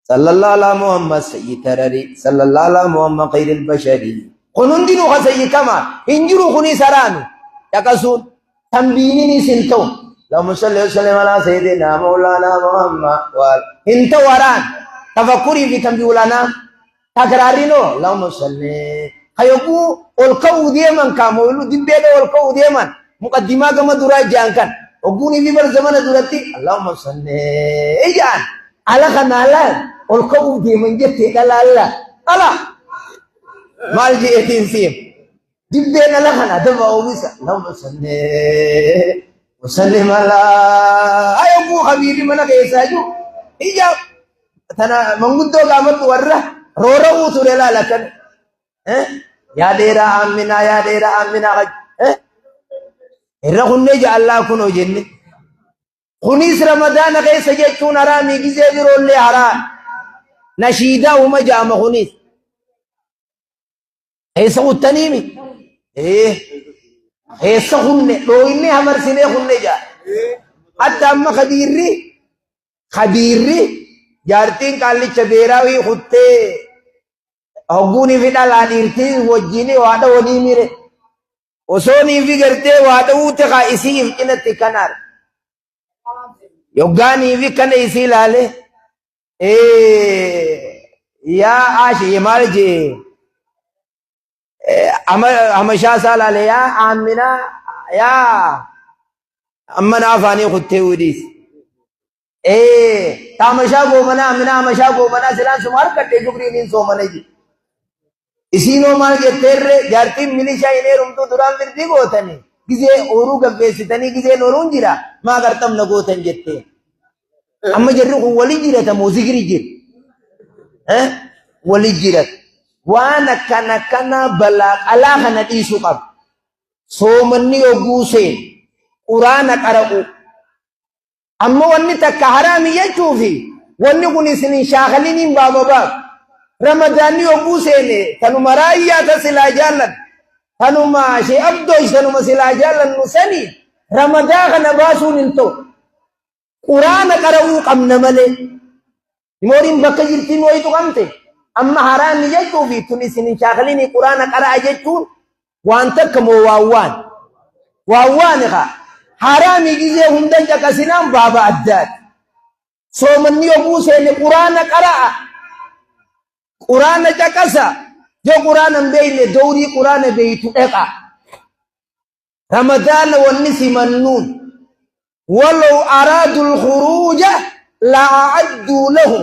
Sallallahu ala Muhammad sayyid tarari sallallahu ala Muhammad khairil bashari. Kun hundinuu ka sayyikama hin jiru kunis haraami. Caqasuun tanbiininis hin ta'u. Allahumma salli wa sallim ala sayyidina maulana Muhammad wal hin ta'u haraami. Tafakkurii fi tanbii ulaanaa takraarrinoo Allahumma salli kayogguu ol ka'uu deeman kaamoolu dibbeedha ol ka'uu deeman muqaddimaa gama duraa jaan kan hogguunii fi bar zamana duratti Allahumma salli jaan ala kanaa laal ol ka'uuf deeman jettee dhalaalla ala maal jeetiin siim dibbeen ala kana daba oomisa Allahumma salli wa sallim ala ayogguu habiibi mana keessaa jiru ija tana manguddoo gaafadhu warra roora'uu ture laala kan yaa dheeraa amminaa yaa dheeraa amminaa irra kunnee ja'allaa kunoo jenne Kunis Ramadaana keessa jechuun haraamii gizee biroollee haraam. Nashiidaa uma ja'ama kunis. Keessa kuttaniimi? Ee. Keessa kunne dhooyinne hamarsinee kunne ja'a. Hatta amma kabiirri kabiirri jaartiin qaallicha beeraawii kuttee hogguunii fi dhalaa dhiirtii wajjin waa dhawanii mire. Osoo niifi gartee waa dhawuutti kaa isii if cinatti kan arge. Yoggaa niifi kana isii ilaale yaa Aashee maal jee amashaa isaa ilaale yaa Aaminaa yaa amma na afaanii kuttee udhiis. Ee taamashaa goomanaa aminaa amashaa goomanaa silaan suma harkadhe shukriin hin soomane jedhe. Isiinoo maal jetteerre jaartiin milishaa hin heerumtuu duraan firdii gootanii gizee ooruu gaffeessitanii gizeen ooruun jira maa qarxamna gootan jettee. Amma jarri kun wali jirata moo zikri jira? Eh? Wali jirata. Waan akkana akkana balaa qalaa kana dhiisuu qaba. Soomanni yogguu seenu quraana qara'u Amma wanni takka haraami jechuufi wanni kun isin hin shaakaliniin baaba baab. Ramadaanni yogguu seene tanuma raayyaa ta silaa jaallan tanuma shee abdoosh tanuma silaa jaallannu sani ramadaa kana baasuun hin ta'u. Quraana qara'uu qabna malee. Himooriin bakka jirtiin wayitu qabte amma haraami jechuufi tun isin hin shaakalinii quraana qara'a jechuun waan takka moo waan waan waan waan kaa haraami gizee hundan caqasinaan baaba addaati. Soomanni yogguu seene quraana qara'a quraana caqasa yoo quraana hin beekne dowrii quraana beektu dheqa. Ramadaana wanni simannuun walow araadu lkhuruuja la a'adduu lahu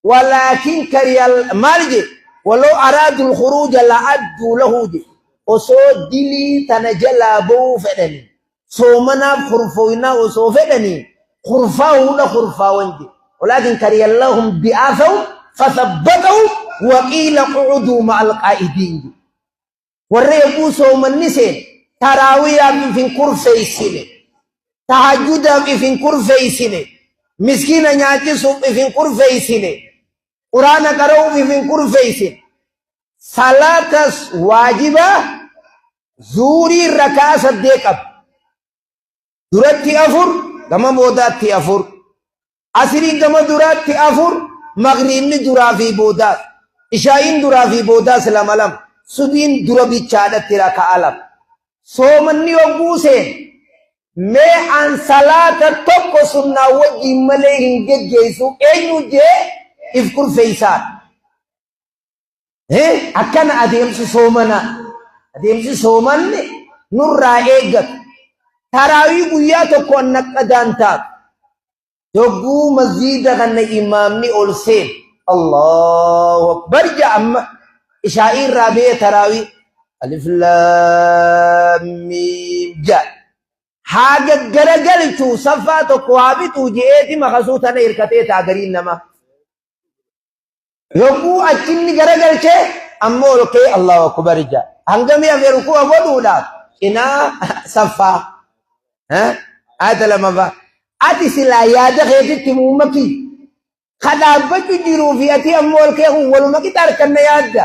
walaakin kariya maal je walow araadu lkhuruuja la adduu lahu je osoo dilii tana jalaa ba'uu fedhanii soomanaaf kurfooynaa osoo fedhanii kurfaahuudha kurfaawan je walaakin kariya lahum bi'athahum fathabbatahum waqiila qu'uduu ma'al qaa'idiin je Warra yogguu soomanni seene taraawiyaaf if hin kurfeessine, tahajjudaaf if hin kurfeessine, miskiina nyaachisuuf if hin kurfeessine, quraana qara'uuf if hin kurfeessine. Salaatas waajibaa zuurii rakaa saddeet qaba. Duratti afur, gama boodaatti afur. Asriin gama duraatti afur, magriibni duraa fi boodaas. Ishaa'iin duraa fi boodaas lama lama. Subiin dura bichaadhatti raka'a lama. Soomanni yogguu seene mee an salaata tokko sunnaa wajjiin malee hin geggeessu eenyu jee if kurfeeysaadha. Akkana adeemsi soomanaa. Adeemsi soomanni nurraa eeggatu. Taraawii guyyaa tokko annaqqadaan taatu. Yogguu masjiida kana imaamni ol seenu. Allahu Akbar ja'a amma ishaa'ii irraa ba'ee taraawii. Alif laam miim ja'a. Haa gaggaragalchuu saffaa tokko haa bituu je'eeti makasuu tana hirkatee ta'a gariin namaa. Yogguu achinni garagalchee amma ol ka'ee Allahu Akbar ja'a. Hangamii hafe ruku'a godhuudhaaf cinaa saffaa. Ayata lamaffaa. Ati silaa yaada keetitti muummaki. Ka dhaabbachuu jiruu fi ati ammoo ol ka'ee kun waluma qixa harkanna yaadda.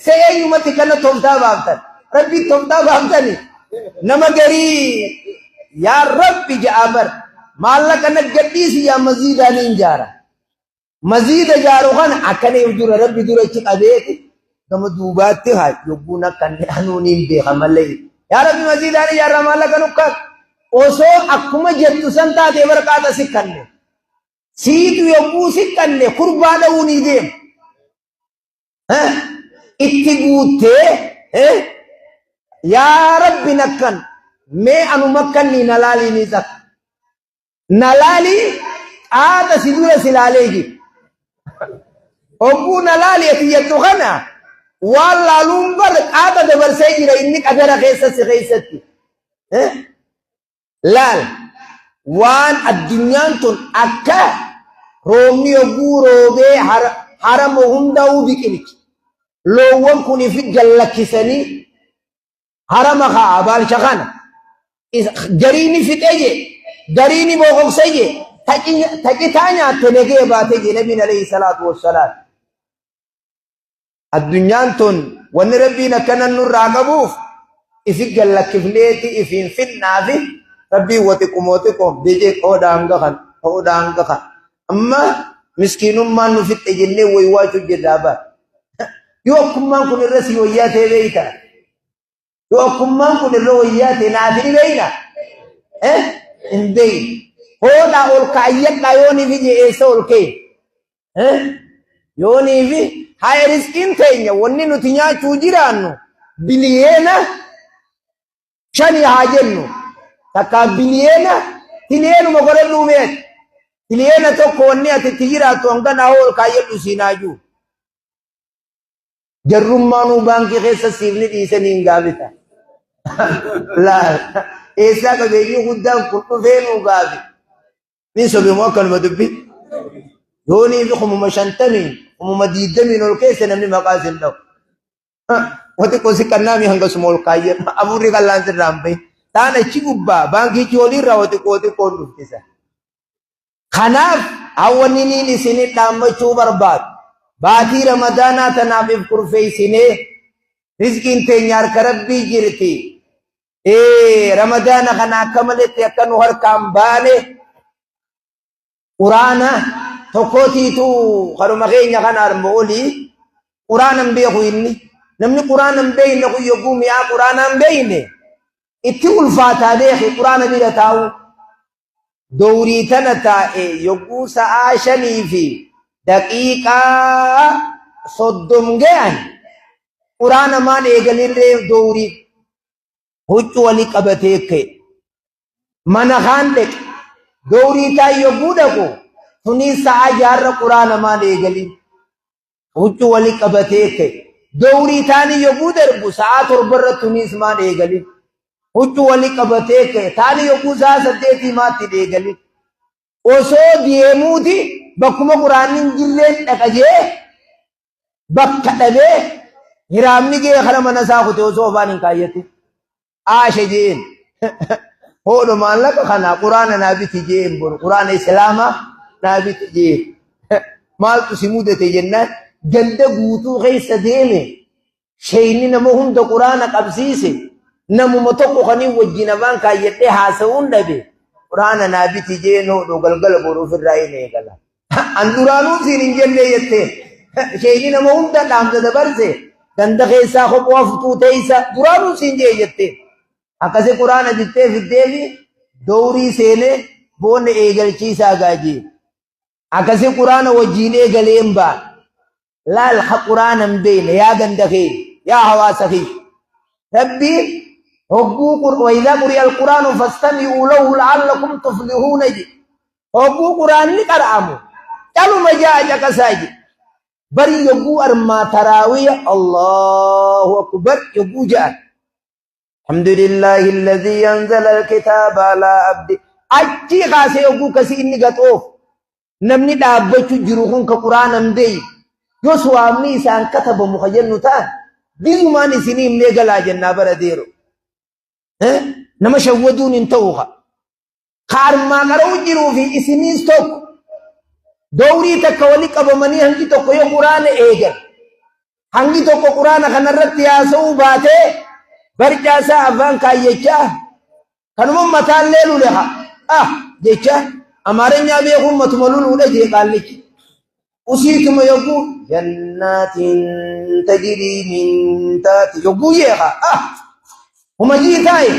Se eenyumatti kana tooftaa baaftan. Rabbi tooftaa baaftani. Nama garii yaa Rabbi ja'a bar. Maallaqa naggadhiisi yaa maziidaa niin jaara. Maziida jaaru kana akkana dura Rabbi dura achi qabeeti gama duubaatti haa yogguun akkanni anuun hin beeka malee. Yaa Rabbi maziidaan ijaarraa maallaqa nukkaan osoo akkuma jettu san taatee barqaaxa siqqanne. Siitu yogguu siqqanne kurbaa dha'uu ni deema. Itti guuttee yaa Rabbi nakkan mee anuma akkanni na laalii ni takka. Na laalii qaata si dura si laalee jiru. Hogguu na laali ati jettu kana waan laaluun bar qaata dabarsee jira inni qadara keessa si keessatti. Laal waan addunyaan tun akka roobni yogguu roobee harama hundaa'uu biqilchi. Loowwan kun ifi gallakkisanii harama kaa baalcha kana gariini fixee jee gariini boqoqsee jee taqitaa nyaatte nagee baate jee nabiin alayhi salaatu wassalaam. Addunyaan tun wanni Rabbiin akkana nurraa qabuuf ifi gallakkifneeti ifiin finnaafi Rabbiin wa xiqqumoo xiqqoo bicee qoodhaa hanga kan qoodhaa hanga kan amma miskiinummaan nu fixxe jennee waywaachuu jirraa bara. Yoo akkummaan kun irra si wayyaa ta'e beeyta. Yoo akkummaan kun irra wayyaa ta'e naaf ni beeyna. Eh? Hin beeyne. Hoodhaa ol kaayyadhaa yoo ni fije eessa ol ka'e? Eh? Yoo ni fi haa riskiin teenya wanni nuti nyaachuu jiraannu biliyeena shani haa jennu. Takkaa biliyeena tiliyeenuma godhadhuu meeti. Tiliyeena tokko wanni ati itti jiraattu hangana haa ol kaayyadhu siin haa jiru. Jarrummaanuu baankii keessa siifni dhiisanii hin gaafita. Laal eessaa qabeenyi guddaan kun dhufee nuu gaafi. Ni sobe moo akkanuma dubbi. Yoonii fi 50,000 20,000 ol keessa namni maqaa isin dha'u. Wati qosi qannaami hanga suma ol kaayyee afuurri qallaan sirraa hin bahin. Taan achi gubbaa baankichi oliirraa wati qooti qoon dhuftisa. Kanaaf hawwanni niin isinit dhaammachuu barbaadu baatii Ramadaanaa tanaaf if kurfeeysinee rizqiin teenya harka Rabbii jirti. Ee Ramadaana kana akka maletti akka nu harkaan baane Quraana tokkootiitu kanuma keenya kana arma olii Quraana hin beeku inni. Namni Quraana hin beekne kun yogguu mi'aa Quraanaa hin beekne itti ulfaataa beeki Quraana bira taa'u. Dowrii tana taa'e yogguu sa'aa 5:30 gayan Quraana maan eegalirree dowrii huccuu wali qabatee ka'e. Mana kaan dheqe. Dowrii taan yogguu dhaqu tunii sa'aa jaarra Quraana maan eegalin. Huccuu wali qabatee ka'e. Dowrii taanii yogguu darbu sa'aa torbarra tuniis maan eegalin. Huccuu wali qabatee ka'e. Taanii yogguu sa'aa saddeetii maatti hin eegalin. Osoo deemuuti bakkuma quraanni hin jirreen dhaqa jee bakka dhabee hiraamni ga'e kana mana isaa kute osoo afaan hin kaayyatin. Aasha jeen. Hoodho maallaqa kana quraana naa biti jeen boru quraana islaamaa naa biti jeen. Maaltu si mudate jennaan ganda guutuu keessa deeme sheeyni nama hunda quraana qabsiise namuma tokko kaniin wajjin afaan kaayyadhee haasa'uun dhabe quraana naa biti jeen hoodho galgala boru ofirraa hin eegala. An duraanuu siin hin jennee jetteen. Sheeyni nama hunda dhaamsa dabarse ganda keessaa kophoo futuu teessa duraanuu siin jee jetteen. Akkasi quraana bittee fiddeefi dowrii seenee boonna eegalchiisaa gaajee. Akkasi quraana wajjiin eegaleen baa. Laal ha quraana hin beekne yaa ganda kee yaa hawaasa kee. Rabbiin hogguu wayidhaa quri'a alquraanu fastami'uu lahu la'allakum tuflihuuna jedhe. Hogguu quraanni qara'amu caluma ja'a caqasaa jedhe. Bari yogguu armaa taraawiya Allahu akbar yogguu ja'an. Alhamdulillahi alladhii anzala alkitaaba alaa abdi. Achii kaasee yogguu kasii inni gaxoof namni dhaabbachuu jiru kun ka quraana hin beekne yoo suwaamni isaan katabamu ka jennu ta'an bizumaan isinii himnee galaa jennaa bara deero. Nama shawwaduun hin ta'u ka. Ka armaa qara'u jiruu fi isiniis tokko. Dowrii takka wali qabamanii hangi tokko yoo quraana eegan. Hangi tokko quraana kanarratti haasa'uu baatee barcaa isaa afaan kaayyachaa kanuma mataallee lule ha ah jecha amaarenyaa beekuun matuma luluudha jee qaallichi. Usiituma yogguu jannaatin tajrii min taati yogguu jeeqa ah huma jii taa'e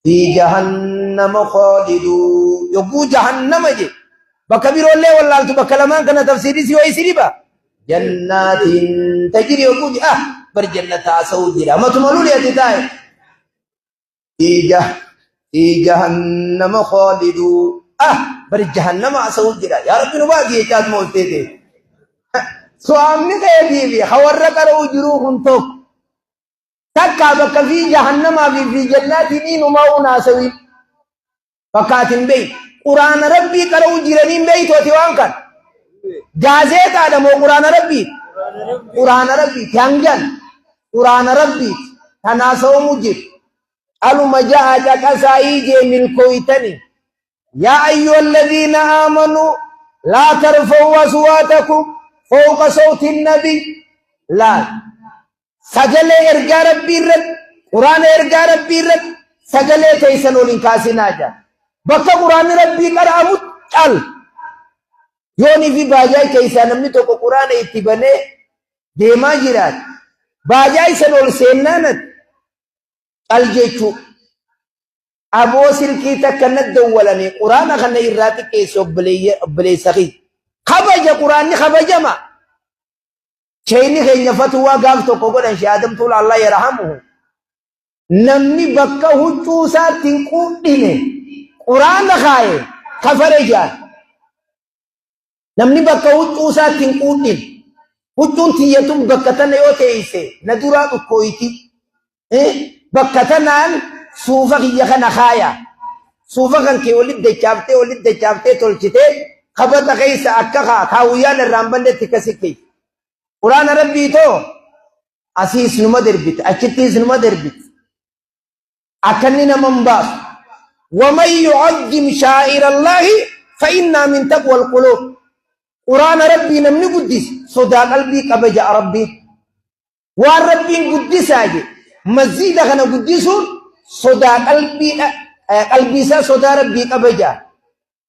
fi jahannama khaaliduu yogguu jahannama je bakka biroollee wallaaltu bakka lamaan kana tafsiirri si wayii si dhiba jannaatin tajrii yogguu je ah bar jannata haasa'uu jira matuma luli ati taa'e fi jahannama khaaliduu ah bar jahannama haasa'uu jira yaa rabbi nu baasi jechaatuma ol teete su'aamni keetii fi hawarra qara'uu jiruu kun tokko takkaa bakka fi jahannamaa fi fi jannaatiin inumaa unaasawiin bakka ati hin beeyne quraana rabbii qara'uu jiranii hin beeytu ati waan kana gaazeexaadha moo quraana rabbii quraana rabbiiti hangan quraana rabbiiti kan haasa'amu jiru aluma ja'a caqasaa ijee milkooytani yaa ayyuha alladhiina aamanuu laa tarfa'uu aswaatakum fawqa sawti nabiy laal Sagalee ergaa Rabbii irratti, Qur'aana ergaa Rabbii irratti sagalee teessan ol hin kaasinaa jedha. Bakka Qur'aanni Rabbii qara'amutti cal. Yoonii fi baajaay keessaa namni tokko Qur'aana itti banee deemaa jiraate. Baajaay san ol seennaanatti cal jechuu. Aboo silkii takka na dawwalanii Qur'aana kana irraa xiqqeessi obboleessa kiyya. Kabaja Qur'aanni kabajama. Sheeyni keenya fatuwaa gaaf tokko godhan Shee Adam Tuula Allah yarhamuhu. Namni bakka huccuu isaatti hin quudhine quraana kaaye kafare jaan. Namni bakka huccuu isaatti hin quudhine huccuun tiyya tun bakka tana yoo teeyse na duraa dhukkooyti. Bakka tanaan suufa kiyya kana kaaya. Suufa kan kee walitti dachaaftee walitti dachaaftee tolchitee kabata keessa akka kaawuyyaan irraa hin bannetti kasi keessa. Quraana Rabbii too asiis numa darbite achittiis numa darbite. Akka inni nama hin baasu. Waman yu'azzim shaa'irallaahi fa'innaa min taqwal quluub. Quraana Rabbii namni guddise sodaa qalbii qaba ja'a Rabbiin. Waan Rabbiin guddisaa jedhe masjiida kana guddisuun sodaa qalbiidha qalbii isaa sodaa Rabbii qaba ja'a.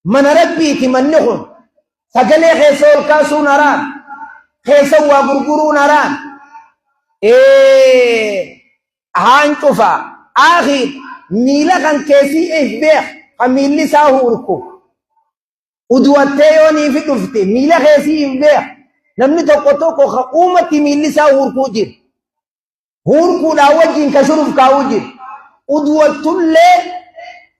Mana Rabbiiti manni kun sagalee keessa ol kaasuun haraam keessa waa gurguruun haraam haan cufa akhiir miila kan keessii if beek kan miilli isaa huurku Uduwattee yoo niifi dhufte miila kee sii hin beek. Namni tokko tokko ka uumatti miilli isaa huurkuu jira. Huurkuudhaan wajjin ka shuruf kaa'uu jira. Uduwattullee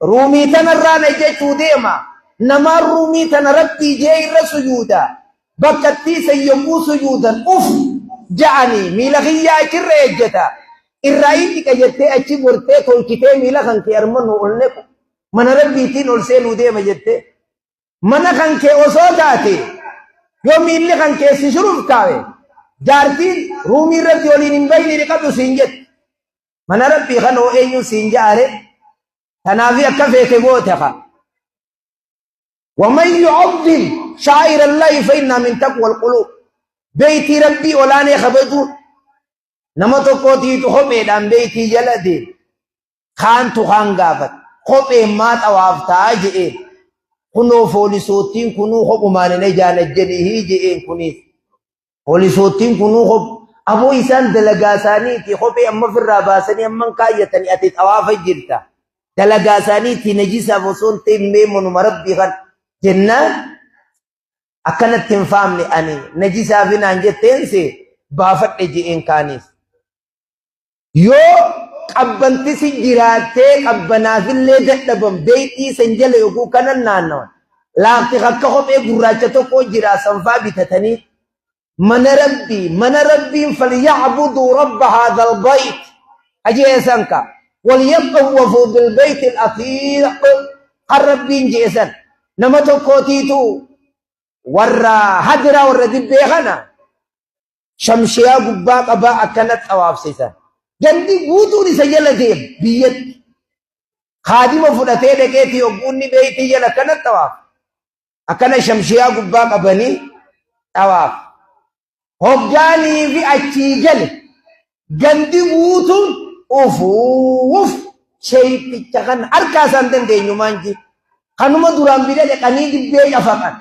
ruumii tanarraa na jechuu deema. Namaan ruumii tana rabbii jee irra sujuuda. Bakka ittii san yogguu sujuudan uf ja'anii miila kiyyaa achirra ejjeta. Irraa hin dhiqa jettee achi gortee tolchitee miila kan kee arma nu ol nequ. Mana Rabbiitiin ol seenuu deema jettee mana kan kee osoo taate yoo miilli kan kee si shuruuf kaawe jaartiin ruumii irratti waliin hin bayni dhiqadhu siin jetti. Mana Rabbii kan hoo eenyuun siin ja'are tanaafi akka feete goote haa. ومن يعظم شعائر الله فإنها من تقوى القلوب بيتي ربي olaanee kabajuu nama tokkootiitu kopheedhaan beeytii jala deema. Kaantu kaan gaafate. Kopheen maa xawaaftaa je'een. Kunoo foolisoottiin kunuu kophumaan hin ejaanajjanihii je'een kuniis. Foolisoottiin kunuu kophu. Aboo isaan dalagaa isaaniiti kophee amma ofirraa baasanii amman kaayyatanii ati xawaafa jirta. Dalagaa isaaniiti najisaaf osoo hin ta'in mee manuma rabbii kan jennaan akkanatti hin faamne ani najisaafi naan jetteen see baafadhe je'een kaaniis. Yoo qabbanti si jiraattee qabbanaafillee dadhaban beeytii san jala yoguu kanan naannawan. Laafti akka kophee gurraacha tokko jira sanfaa bitatanii mana rabbii mana rabbiin falyacbuduu rabba haadhal bayt ajeesan ka walyaxawwafuu bilbeyti alatiiq kan rabbiin jeesan nama tokkootiitu warra hadiraa warra dibbee kana shamshiyaa gubbaa qabaa akkana xawaafsisan. Gandi guutuun isa jala deema biyyatti. Kaadima fudhatee dhaqeeti yogguunni beeytii jala akkana xawaaf. Akkana shamshiyaa gubbaa qabanii xawaaf. Hoggaanii fi achii gale gandi guutuun ufuuf sheeyticha kana harkaa isaan dandeenyu maanji. Kanuma duraan bira dhaqanii dibbee cafaqan.